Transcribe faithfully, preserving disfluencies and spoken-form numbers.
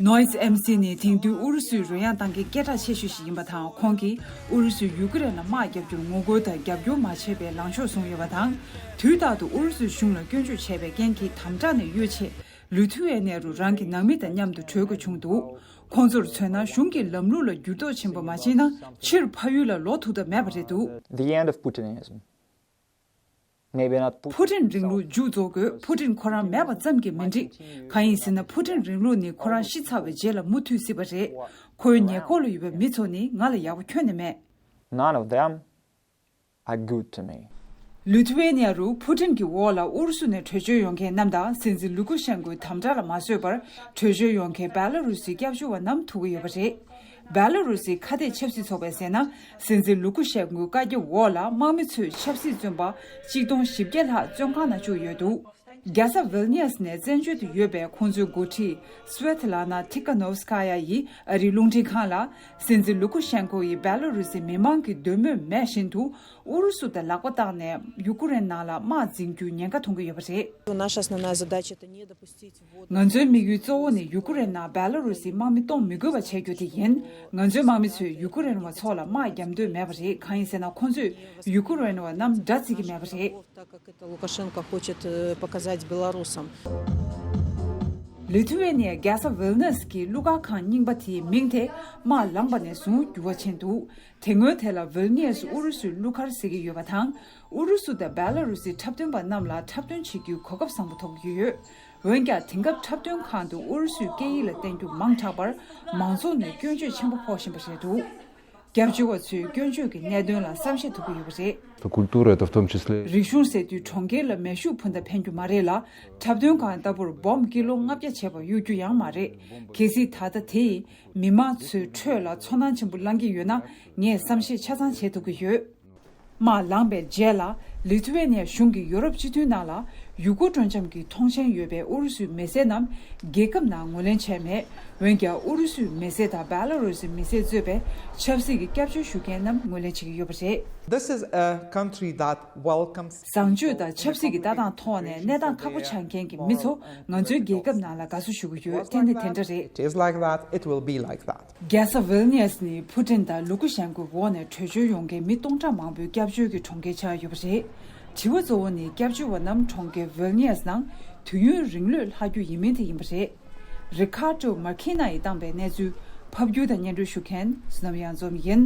Noise MC ནི་དེང་དུས་ཨུ་རུ་སུའི་རོལ་དབྱངས་བཏང་མཁན་སྐད་གྲགས་ཆེ་ཤོས་ཤིག་ཡིན་པ་དང་། ཁོང་གིས་ཨུ་རུ་སུས་ཡུ་ཀེ་རེན་ལ་དམག་བརྒྱབ་རྒྱུར་ངོ་རྒོལ་དང་རྒྱབ་སྐྱོར་མ་བྱས་པའི་ལངས་ཕྱོགས་བཟུང་ཡོད་པ་དང་། དུས་རྟག་ཏུ་ཨུ་རུ་སུའི་གཞུང་ལ་སྐྱོན་བརྗོད་བྱས་པའི་རྐྱེན་གྱིས་དམ་དྲག་ནས་གཡོལ་ཆེད། ལི་ཐུ་ཨེ་ནེ་རུ་རང་གི་ནང་མི་དང་མཉམ་དུ་བྲོས་དགོས་བྱུང་འདུག་ཁོང་ཚོར་མཚོན་ན། གཞུང་གི་ལམ་ལུགས་ལ་འགྱུར་ལྡོག་ཆེན་པོ་མ་བྱས་ན། ཕྱིར་ཕ་ཡུལ་ལ་ལོག་ཐུབ་ཐབས་མེད་པ་རེད་འདུག The end of Putinism. Maybe not Putin. ཕུ་ཊིན་རིང་ལུགས་མཇུག་རྫོགས་དགོས། ཕུ་ཊིན་ཁོ་རང་མེད་པ་ཙམ་གྱིས་མི་འགྲིག་གང་ཡིན་ཟེར་ན། ཕུ་ཊིན་རིང་ལུགས་ནི་ཁོ་རང་ཤི་ཚར་བའི་རྗེས་ལ་མུ་མཐུད་སྲིད་པ་རེད། ཁོའི་ཉེ་འཁོར་ལ་ཡོད་པའི་མི་ཚོ་ནི་ང་ལ་ཡག་པོ་ཁྱོན་ནས་མེད། None of them are good to me. ལི་ཐུ་ཨེ་ནི་ཡ་རུ་ཕུ་ཊིན་གྱི་འོག་ལ་ཨུ་རུ་སུ་ནས་བྲོས་བྱོལ་ཡོང་མཁན་རྣམས་དང་། སྲིད་འཛིན་ལུ་ཀུ་ཤན་ཀོའི་དམ་དྲག་ལ་མ་བཟོད་པར་བྲོས་བྱོལ་ཡོང་མཁན་བེ་ལ་རུ་སིའི་སྐྱབས་བཅོལ་བ་རྣམས་ཐུག་གི་ཡོད་པ་རེད། བེ་ལ་རུ་སིའི་ཁ་གཏད་ཆབ་སྲིད་ཚོགས་པས་ཟེར་ན། སྲིད་འཛིན་ལུ་ཀུ་ཤན་ཀོའི་བཀའ་རྒྱའི་འོག་ལ་དམག་མི་ཚོས་ཆབ་སྲིད་བཙོན་པ་ཆིག་སྟོང་བཞི་བརྒྱ་ལྷག་བཙོན་ཁང་ནང་བཅུག་ཡོད་འདུག་རྒྱལ་ས་ཝིལ་ནི་ཡས་ནས་བཙན་བྱོལ་དུ་ཡོད་པའི་ཁོང་ཚོའི་འགོ་ཁྲིད་སི་ཝེ་ཐི་ལ་ན་ཐི་ཀ་ནོབ་སི་ཀ་ཡ་ཡིས་ཨ་རིའི་རླུང་འཕྲིན་ཁང་ལ། སྲིད་འཛིན་ལུ་ཀུ་ཤན་ཀོ་ཡིས་བེ་ལ་རུ་སིའི་མི་མང་གི་འདོད་མོས་མེད་བཞིན་དུ་ཨུ་རུ་སུ་དང་ལག་པ་བཏགས་ནས་ཡུ་ཀེ་རེན་ནང་ལ་དམག་འཛིང་རྒྱུའི་ཉེན་ཁ་མཐོང་གི་ཡོད་པ་རེད། Наша основная задача — это не допустить ввода. ང་ཚོའི་དམིགས་ཡུལ་གཙོ་བོ་ནི་ཡུ་ཀེ་རེན་ནང་བེ་ལ་རུ་སིའི་དམག་མི་གཏོང་མི་དགོས་པ་བྱེད་རྒྱུ་དེ་ཡིན། ང་ཚོའི་དམག་མི་ཚོས་ཡུ་ཀེ་རེན་བ་ཚོ་ལ་དམག་བརྒྱབ་འདོད་མེད་པ་རེད། གང་ཡིན་ཟེར་ན། ཁོང་ཚོས་ཡུ་ཀེ་རེན་བ་རྣམས་དགྲ་བརྩི་གི་མེད་པ་རེད། Так как это Лукашенко хочет, э, показать белорусам. ལི་ཐུ་ཝེ་ནི་ཡའི་རྒྱལ་ས་ཝིལ་ནི་ཡས་ཀྱི་གླུ་གར་ཁང་རྙིང་པ་དེའི་མིང་དེ་དམག་ལངས་པ་ནས་བཟུང་འགྱུར་བ་ཕྱིན་འདུག་དེ་སྔོན་དེ་ལ་ཝིལ་ནི་ཡས་ཨུ་རུ་སུའི་གླུ་གར་ཟེར་གྱི་ཡོད་པ་དང་། ཨུ་རུ་སུ་དང་བེ་ལ་རུ་སིའི་འཁྲབ་སྟོན་པ་རྣམས་ལ་འཁྲབ་སྟོན་བྱེད་རྒྱུའི་གོ་སྐབས་བཟང་པོ་ཐོབ་ཀྱི་ཡོད། འོན་ཀྱང་། དེང་སྐབས་འཁྲབ་སྟོན་ཁང་དུ་ཨུ་རུ་སུའི་སྐད་ཡིག་ལ་བསྟན་རྒྱུ་མང་དྲགས་པར། མང་ཚོགས་ནས་སྐྱོན་བརྗོད་ཆེན་པོ་ཕོག་བཞིན་པ་རེད་འདུག་སྐྱབས་བཅོལ་བ་ཚོས་སྐྱོན་བརྗོད་ཀྱི་གནད་དོན་ལ་བསམ་ཤེས་ཐུབ་ཀྱི་ཡོད་པ་རེད། Культура — это в том числе. རིག་གཞུང་ཟེར་དུས་གྲོང་ཁྱེར་ལ་མེ་ཤུགས་འཕུར་མདའ་འཕེན་རྒྱུ་མ་རེད་ལ། འཁྲབ་སྟོན་ཁང་ལྟ་བུར་སྦོམ་ཀི་ལོ་ལྔ་བརྒྱ་བྱས་པ་གཡུག་རྒྱུ་ཡང་མ་རེད། གལ་སྲིད་ད་ལྟ་དེ་ཡིས་མི་མང་ཚོའི་ཁྲོད་ལ་ཚོར་སྣང་ཆེན་པོ་བསླང་གི་ཡོད་ན། ངས་བསམ་ཤེས་ཆ་ཚང་བྱེད་ཐུབ་ཀྱི་ཡོད། དམག་ལངས་པའི་རྗེས་ལ། ལི་ཐུ་ཝེ་ནི་ཡ་གཞུང་གིས་ཡོ་རོབ་སྤྱི་མཐུན་ནང་ལ་ཡུ་གུར་དཀྲོལ་འཆམ་གྱི་མཐོང་མཆན་ཡོད་པའི་ཨུ་རུ་སུའི་མི་སེར་རྣམས་རྒྱལ་ཁབ་ནང་ངོས་ལེན་བྱས་མེད། འོན་ཀྱང་། ཨུ་རུ་སུའི་མི་སེར་དང་བེ་ལ་རུ་སིའི་མི་སེར་གཙོས་པའི་ཆབ་སྲིད་ཀྱི་སྐྱབས་བཅོལ་ཞུ་མཁན་རྣམས་ངོས་ལེན་བྱེད་ཀྱི་ཡོད་པ་རེད། This is a country that welcomes བཟང་སྤྱོད་དང་ཆབ་སྲིད་ཀྱི་ལྟ་སྟངས་ཐོག་ནས་གནས་སྟངས་ཁག་པོ་ཆགས་མཁན་གྱི་མི་ཚོ་ང་ཚོའི་རྒྱལ་ཁབ་ནང་ལ་དགའ་བསུ་ཞུ་གི་ཡོད། ཏན་ཏན་དེ་འདྲ་རེད། It is like that, it will be like that. རྒྱལ་ས་ཝིལ་ནི་ཡས་ནི་ཕུ་ཊིན་དང་ལུ་ཀུ་ཤན་ཀོའི་འོག་ནས་བྲོས་བྱོལ་ཡོང་མཁན་མི་སྟོང་ཕྲག་མང་པོའི་སྐྱབས་བཅོལ་གྱི་གྲོང་ཁྱེར་ཆགས་ཡོད་པ་རེད། དྲི་བ་གཙོ་བོ་ནི། སྐྱབས་བཅོལ་བ་རྣམས་གྲོང་ཁྱེར་ཝིལ་ནི་ཡས་ནང་དུས་ཡུན་རིང་ལོས་ལྷག་རྒྱུ་ཡིན་མིན་དེ་ཡིན་པ་རེད། རི་ཁཱ་ཏོ་མར་ཁི་ན་ཡིས་བཏང་པའི་གནས་ཚུལ་ཕབ་སྒྱུར་དང་སྙན་སྒྲོན་ཞུ་མཁན་བསོད་ནམས་གཡང་འཛོམས་ཡིན།